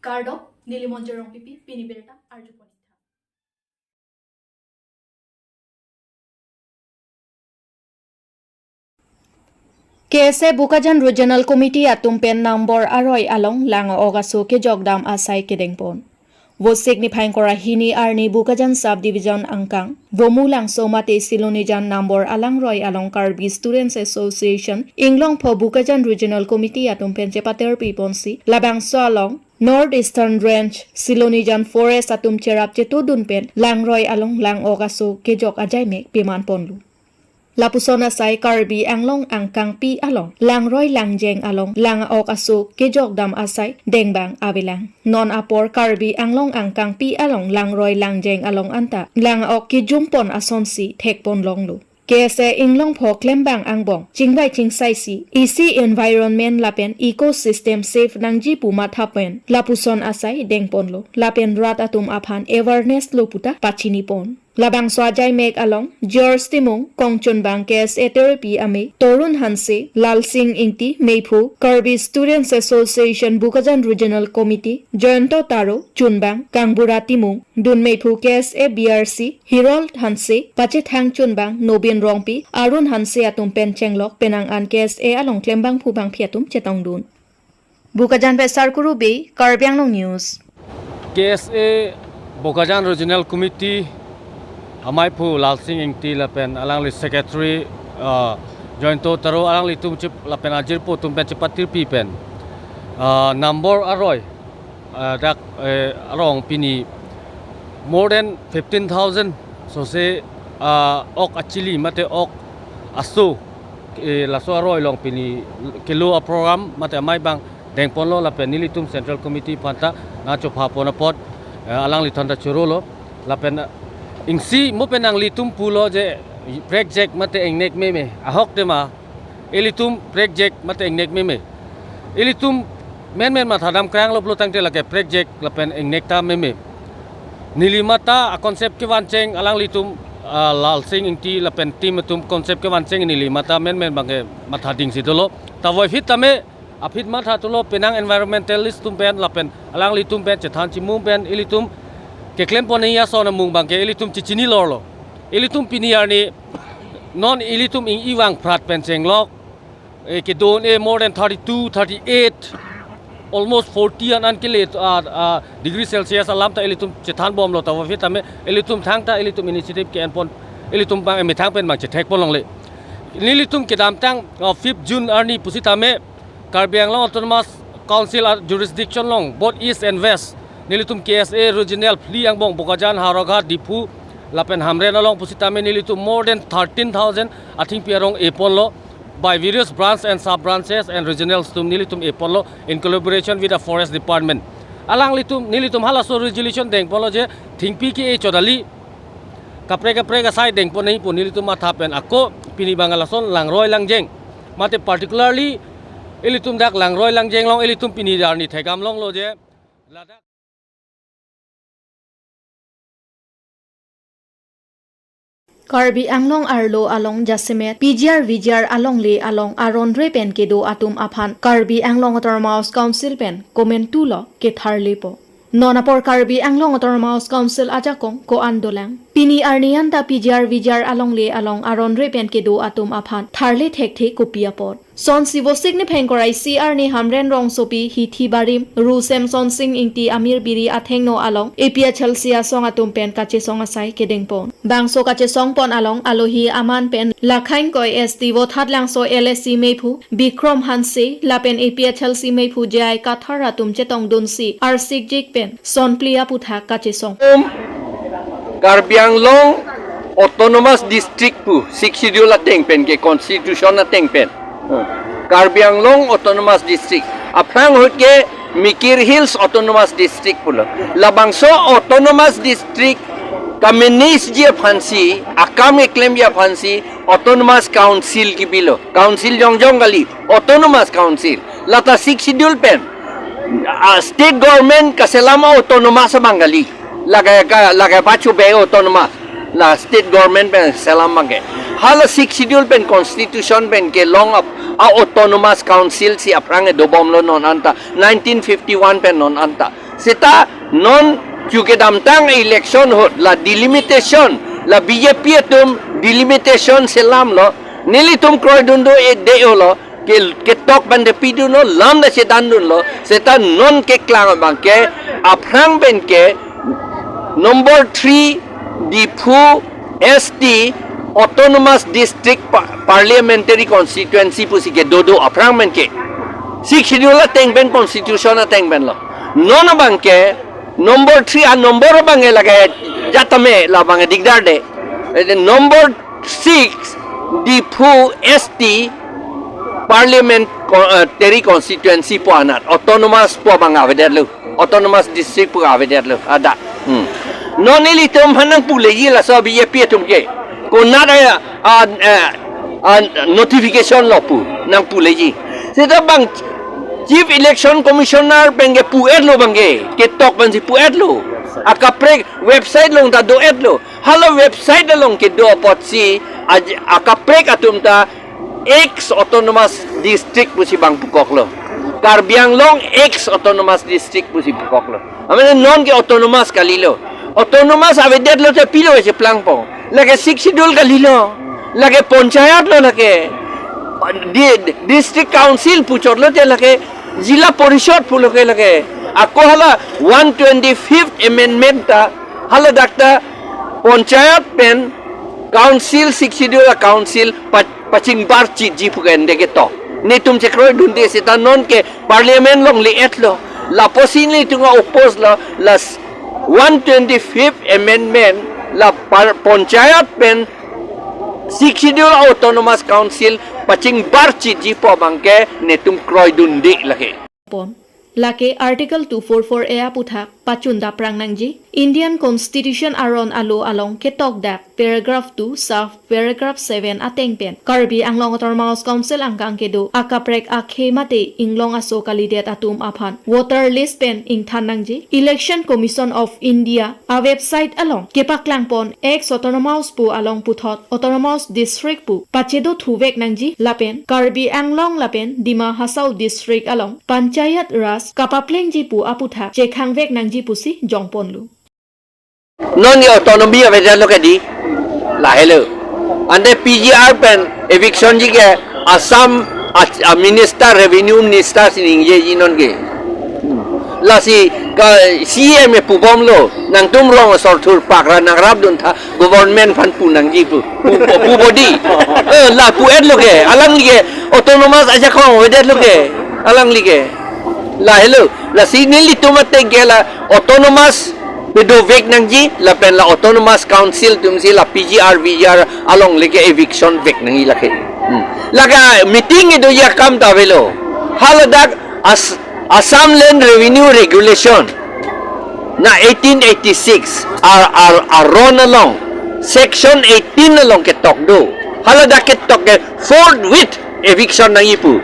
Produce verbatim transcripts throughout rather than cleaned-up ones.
Kardom, neli Monjir Rongpipi, pini birta arjupon. K S A Bokajan Regional Committee atum pen Nambor Aroi along lang-ok aso kejokdam asai kedengpon. Vosik niphai ingkoi ra hini arni Bokajan Sub Division angkang Vomu Langso mate Silonijan Nambor Alangroi along Karbi Students Association Inglongpho Bokajan Regional Committee atum pen chepaterpiponsi labangso along North Eastern Range Silonijan Forest atum cherap chetodun pen langroi along lang-ok aso kejok ajaimek pemanponlo. Lapuson asai Karbi Anglong angkangpi along langroi langjeng along lang-ok aso kejokdam asai dengbang avelang. Non apor Karbi Anglong angkangpi along langroi langjeng along anta lang-ok kejumpon asonsi thekponlonglo. K S A Inglongpho klembang angbong chingvai chingsaisi isi environment lapen ecosystem safe nangji pu matha pen lapuson asai dengponlo lapen rat atum aphan awareness lo puta pachinipon. Labangso ajaimek along George Timung, kongchunbang K S A Terpi Amei, Torun Hanse, Lalsing Ingti, Meiphu, Karbi Students Association Bokajan Regional Committee, Jayanta Taro, chunbang, Kangbura Timung, dun Meiphu K S A B R C, Hirold Hanse, pachethang chunbang, Nobin Rongpi, Arun Hanse atum pen chenglok, penang an K S A along klembangphu bangphi atum chetongdun. Bokajan pen Sarkuru Bey, Karbi Anglong News. K S A Bokajan Regional Committee ameiphu Lalsing Ingti lapen alangli Secretary, ah, Jayanta Taro, alanglitum chip lapen ajirpo atum pen chepaterpi pen, ah, Nambor Aroi, ah, dak, eh, arong pini more than fifteen thousand sose, ah, ok achili mate ok aso, eh, laso aroi along pini kelo aprogram mate amei abang dengponlo lapen nelitum Central Committee aphanta nangchophapon apot, eh, alangliphan ta chorolo lapen, eh, isi mo pen nanglitum pulo je prekjak mate ingnek meme ahok tema ilitum prekjak mate ingnek meme. Ilitum menmen mathadam kranglo pulo tangte lake prekjak lapen ingnek ta meme. Neli mate a-concept kevancheng alanglitum, ah, Lalsing Ingti lapen team atum concept kevancheng neli mate menmen bangke mathadingsi dolo. Ta voiphit tame aphi matha thulo penang environmentalist atum pen lapen alanglitum pen chethan chimum pen ilitum keklempon ason amung bangke ilitum chechini lorlo. Ilitum pini arni non ilitum ing-i vangphrat pen chenglok, eh, kedo-an-e more than thirty-two, thirty-eight, almost forty an an kele, ah, ah, degree Celsius alam ta ilitum chethanbomlo ta voiphit tame ilitum thangta ilitum initiative ke-enpon ilitum bang emethang pen bang chethekpon longle. Nelitum kedamtang, ah, fifth June arni pusitame Karbi Anglong Autonomous Council a-jurisdiction along both East and West nelitum K S A regional phli angbong Bokajan, Howraghat, Diphu lapen Hamren along pusitame nelitum more than thirteen thousand athengpi arong eponlo by various branch and sub branches and regionals atum nelitum eponlo in collaboration with the forest department. Alanglitum nelitum halaso resolution dengponlo je thengpi ke-e chodali kaprek kaprek asai dengpon nangji pu nelitum matha pen ako pini bang lason langroi langjeng mate particularly ilitum dak langroi langjeng along ilitum pini arni thekdam longlo je ladak Karbi Anglong arlo along jasemet P G R V G R alongle along aron re pen kedo atum aphan Karbi Anglong Autonomous Council pen komantu lo ketharlepo. Non apor Karbi Anglong Autonomous Council ajakong ko-an dolang. Pini arni anta P G R V G R alongle along aron re pen kedo atum aphan tharle thekthe kopi apot. Sonsi Vosik niphai ingkoi ra isi arni Hamren rongsopi hithi barim Ru Semson Sing Ingti amir biri athengno along A P H L C asong atum pen kachesong asai kedengpon. Bangso kachesongpon along alohi aman pen Lakhain Koi S T Vothatlangso L A C meiphu Bikrom Hanse lapen A P H L C meiphu J I Kathar atum chetongdunsi arsikjik pen sonphli aputhak kachesong. Karbi Anglong Autonomous District pu Sixth Schedule ateng pen ke Constitution ateng pen. Karbi Anglong Autonomous District. Aphrang ahut ke Mikir Hills Autonomous District pulo. Labangso Autonomous District ka-manage ji aphansi, akam keklemji aphansi Autonomous Council kebilo. Council jongjong kali, Autonomous Council. Lata Sixth Schedule pen, ah, state government kaselam autonomous abang kali. Lake ka, lake pachu be autonomous. La state government pen selam abang ke. Hala Sixth Schedule pen constitution pen kelong ap, a-Autonomous Council si aphrang kedobomlo non anta. Nineteen fifty-one pen non anta. Seta non chu kedamtang election ahut la delimitation, la B J P atum delimitation selamlo, nelitum kroidun do-e de-olo, ke, ketok pen de pidunlo, lam da chethandunlo, seta non keklang abang ke, aphrang pen ke, number three, Diphu S T Autonomous District Pa-, Parliamentary Constituency pusi kedo do aphrang pen ke. Sixth Schedule ateng pen, Constitution ateng penlo. Non abang ke, number three a number abang ke lake jatame labang ke dikdar de. Eh, number six, Diphu S T Parliament Co-, eh, Tary Constituency pu anat, Autonomous pu abang avedetlo, Autonomous District pu avedetlo, hadak. Hmm. Non ilitum aphan nangpuleji laso B J P atum ke. Konat a, a, a, a notification lo pu nangpuleji. Seta bang Chief Election Commissioner pen ke pu-etlo abang ke, ketok pensi pu-etlo. Akaprek website along ta do-etlo. Hala website along kedo apotsi aj-, akaprek atum ta ex autonomous district pusi bang pukoklo. Karbi Anglong ex autonomous district pusi pukoklo. Amen, non ke autonomous kalilo. Autonomous avedetlo te pilo cheplangpo. Lake Sixth Schedule kalilo. Lake panchayat lo lake. Di, district council puchotlo te lake Zilla Parishad pulo ke lake. Ako hala one twenty-fifth amendment ta, hala dak ta panchayat pen council, Sixth Schedule a council pa-, pachingbar chitji pu ke ende ketok. Netum chekroidunde, seta non ke parliament along le-etlo. Lapusi netum a-oppose lo, la s-, one twenty-fifth amendment, la par-, panchayat pen Sixth Schedule autonomous council pachingbar chitji pu abang ke netum kroidunde lake. Pon. Lake Article two four four A aputhak pachun daprang nangji. Indian Constitution aron alo along ketokdak paragraph two sub paragraph seven ateng pen Karbi Anglong Autonomous Council angkang kedo akaprek akhei mate inglong aso kalidet atum aphan voter list pen ingthan nangji. Election Commission of India a-website along kepaklangpon ex autonomous pu along puthot autonomous district pu pachedothuvek nangji lapen Karbi Anglong lapen Dima Hasao district along Panchayat Raj kapaplengji pu aputhak chekhangvek nangji pusi jongponlo. Non ke autonomy avedetlo ke di. Lahelo. Ante P G R pen eviction ji ke Assam a, a minister, revenue minister si ningjeji non ke. Lasi ka C M e pubomlo, nangtum rong asor thurpak ra nangrapdun tha, government aphan pu nangji pu. Pu, pu, pu body. Eh, la pu-etlo ke, alangli ke autonomous ajakong avedetlo ke, alangli ke. Lahelo, lasi nelitum ateng ke la autonomous pedovek nangji, lapen la autonomous council atumsi la P G R, V G R along le ke eviction vek nangji lake. Hmm. Lake meeting kedoji akam ta avelo. Haladak As-, Assam Land Revenue Regulation na eighteen eighty-six ar, ar, aron along, section eighteen along ketok do. Haladak ketok ke forthwith eviction nangji pu.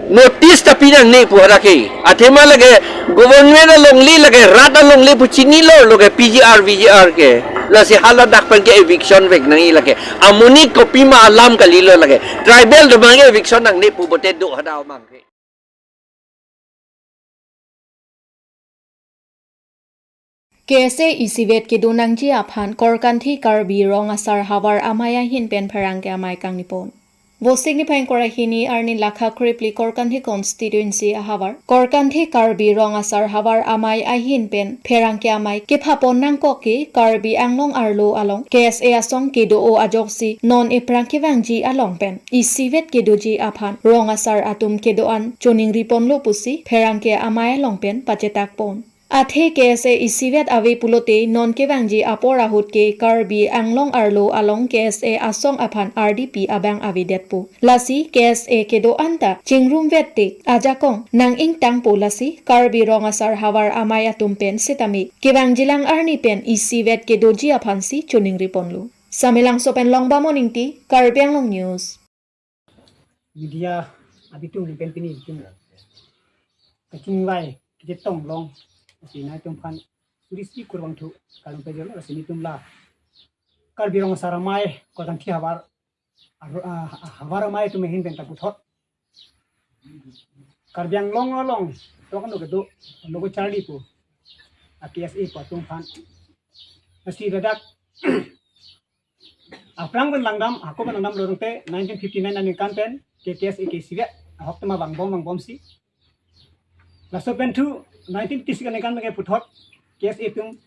Notice ta pi nangne pu hadak ke. Athema lake government alongle, lake rat alongle pu chinilo, lake P G R, V G R ke. Lasi haladak pen ke eviction vek nangji lake. Amonit kopima alam kalilo lake. Tribal atum abang ke eviction nangne pu pote do hadak abang ke. K S A isivet kedo nangji aphan Korkanthi Karbi Rong Asar Havar Amei ahin pen pherangke amei kangnipon. Vosik niphai ingkoi ra hini arni lakha krephli Korkanthi constituency ahavar Korkanthi Karbi Rong Asar Havar Amei ahin pen pherangke amei kephapon nangkok ke Karbi Anglong arlo along K S A asong kedo-o ajoksi non ephrang kevangji along pen isivet kedoji aphan rong asar atum kedo-an choningriponlo pusi pherangke amei along pen pachetakpon. Athe K S A isivet ave pulote non kevangji apor ahut ke Karbi Anglong arlo along K S A asong aphan ardi pi abang avedetpo. Lasi K S A kedo-an ta chingrumvette ajakong nang-ingtangpo, lasi Karbi Rong Asar Havar Amei atum pen sitame kevangjilang arni pen isivet kedoji aphansi choningriponlo. Samelangso pen Longbamon Ingti, Karbi Anglong News. Media abitung pen pini itum kachingvai kachetong long, lasi nangtum aphan suri suri kurvangthu kalong pejor, lasi netum la Karbi Rong Asar Amei Korkanthi havar, ar-, ah, havar amei atum ahin pen ta puthot Karbi Anglong along tok ano kedo, logo charli pu a K S A pu atum aphan. Lasi ladak aphrang pen langdam, hako pen langdamlo tangte nineteen fifty-nine aningkan pen ke K S A ke isivet ahok tema vangbom vangbomsi. Laso pen thu nineteen fifty-six aningkan pen ke puthot K S A atum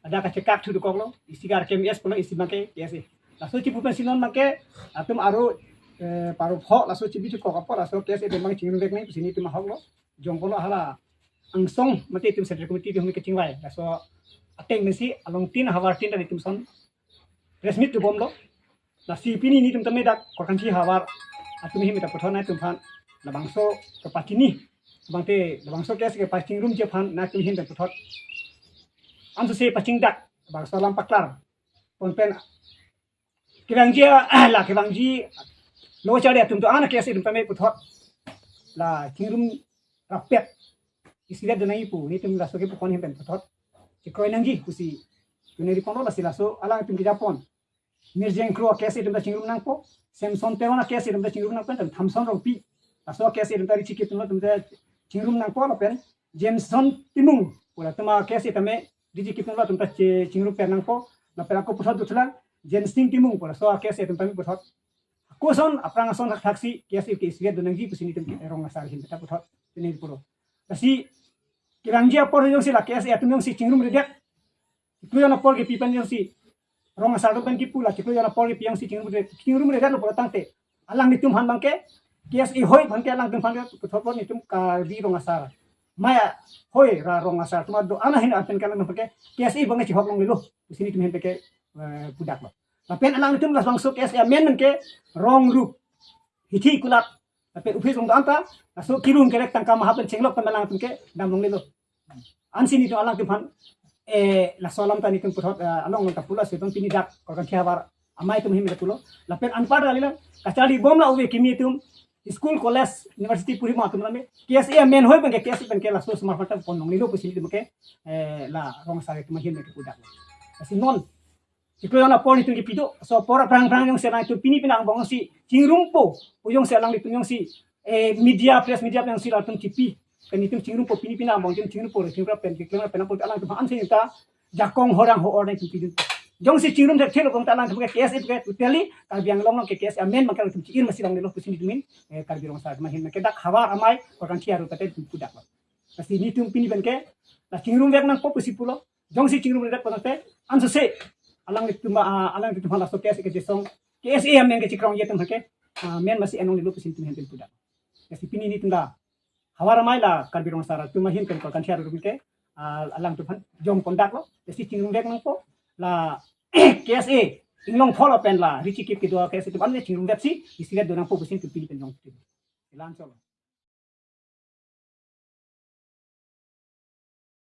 ada kachekak thu dokoklo, isi ke R K M S pulo, isi abang ke K S A. Laso chipu pensi non abang ke atum aro, eh, paro pho, laso chibi chukok apot laso K S A atum abang chingrumvek nangji pusi nelitum ahoklo. Jongkolo hala angsong mate itum Central Committee atum kechingvai. Laso ateng pensi along tin havar tin ta nelitum ason press meet dobomlo. Lasi pini nelitum tame dak Korkanthi havar atum ahin ta puthot nangtum aphan labangso kepachini, abang te labangso K S A kepachingrumji aphan nangtum ahin ta puthot ansose pachingdak, labangso alam paklar pon pen kevangji, la kevangji lo chari atum do-an K S A atum tame puthot la chingrum rapet isivet do nangji pu nelitum laso kepu apon ahin pen puthot chekroi nangji pusi tuni riponlo. Lasi laso alangtum kejapon Mirjeng Kro K S A atum ta chingrum nangpo, Samson Teron K S A atum ta chingrum nangpo, pen Thamson Rongpi laso K S A atum ta Richie Kiptum atum ta chingrum nangpo, lapen Jameson Timung pu atum a K S A tame Richie Kiptum atum ta che- chingrum per nangpo, lapen ako puthot duthulang Jensing Timung pu laso a K S A atum tame puthot ako ason aphrang ason thakthaksi K S A ke isivet do nangji pusi nelitum rong asar ahin ta puthot tuni pulo. Lasi kevangji apor jongsi la K S A atum jongsi chingrumredet, chiklo jon apor kepi pen jongsi rong asar atum pen kipu, la chiklo jon apor kepi jongsi chingrumredet, chingrumredetlo pulo tangte alanglitum aphan abang ke K S A hoi aphan ke alangtum aphan ke puthot pon nelitum Karbi rong asar, maya hoi ra rong asar atum do-an ahin pen ke alangtum aphan ke K S A abang ke chihok longlelo pusi nelitum ahin pen ke, eh, pudaklo. Lapen alangtum labangso K S A amen pen ke rong rup, hithi kulat, lapen office along do-an ta laso kirung kerek tangka maha pen chenglok pen alangtum ke dam longlelo. Ansi nelitum alangtum aphan, eh, laso alam ta nelitum puthot, eh, along along ta pulo, si tong pini dak Korkanthi havar amei atum ahin ta pulo. Lapen anpar kali la kacharlibom la ove kimi atum school, college, university puri ma atum lame K S A amen hoi pen ke K S A pen ke laso osomar aphan ta pon longlelo pusi nelitum ke, eh, la rong asar atum ahin ke pudak. Lasi non chiklo jon apor nelitum kepi do, laso apor aphrang aphrang jongsi alangtum pini pini angbong si chingrumpo pu jongsi alanglitum jongsi, eh, media, press media jongsi latum chipi, pen nelitum chingrumpo, pini pini angbong nelitum chingrumpo, chingrumpo pen chiklo jon pen angbong alangtum aphan ansi ta jakong horang ho-or nelitum pidun. Jongsi chingrum thekthelo kong ta alangtum ke K S A ke totally Karbi Anglong along ke K S A amen abang ke alangtum chi-ir masi longlelo pusi nelitum ahin, eh, Karbi rong asar atum ahin ke dak havar amei Korkanthi aru pate nelitum pudaklo. Lasi nelitum pini pen ke la chingrumvek nangpo pusi pulo. Jongsi chingrumredet pulo tangte ansose alanglitum, ah, alanglitum aphan laso K S A kejisong, K S A amen kechikrongji atum aphan ke, ah, amen masi en longlelo pusi nelitum ahin pen pudak. Lasi pini nelitum la havar amei la Karbi rong asar atum ahin pen Korkanthi aru atum ke, ah, alangtum aphan jong pondaklo. Lasi chingrumvek nangpo, la K S A Inglongpho lapen la Richie Kip kedo K S A atum an le chingrumveksi isivet do nangpo pusi nelitum pini pen jong. Elan cholo.